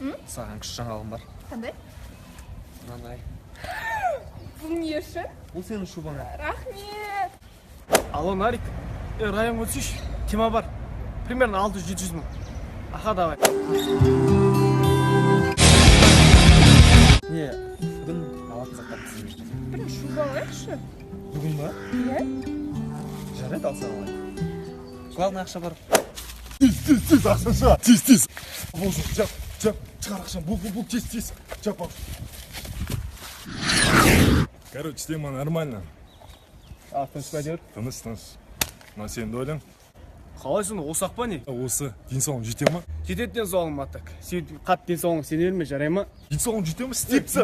Саған күшті жаңалығым бар. Қандай? Мынандай. Бұл не үшін? Бұл сенің шубаңа. Рахмет. Алло, Нарик, е, районға түсейші, тема бар, примерно 600-700 мың. Аха, давай. Не, бүгін алатын заттар тізімі. Бір шуба алайықшы. Бүгін ба? Иә. Жарайды, алсақ, алайық. Главное, ақша бар. Тез, тез, тез, ақша шығар. Тез, тез. Болсын, жап, жап, шығар ақшаны. Бол, бол, бол, тез, тез. Жап, жап. Короче, тема нормально. А, тыныш па әйтеуір? Тыныш, тыныш. Мына сен де ойлан. Қалай сонда, осы ақ па, не? Осы денсаулығың жете ма? Жетеді денсаулығым, а так. Сен қатты денсаулығыңа сене берме, жарай ма? Денсаулығың жете ма? Істепсі.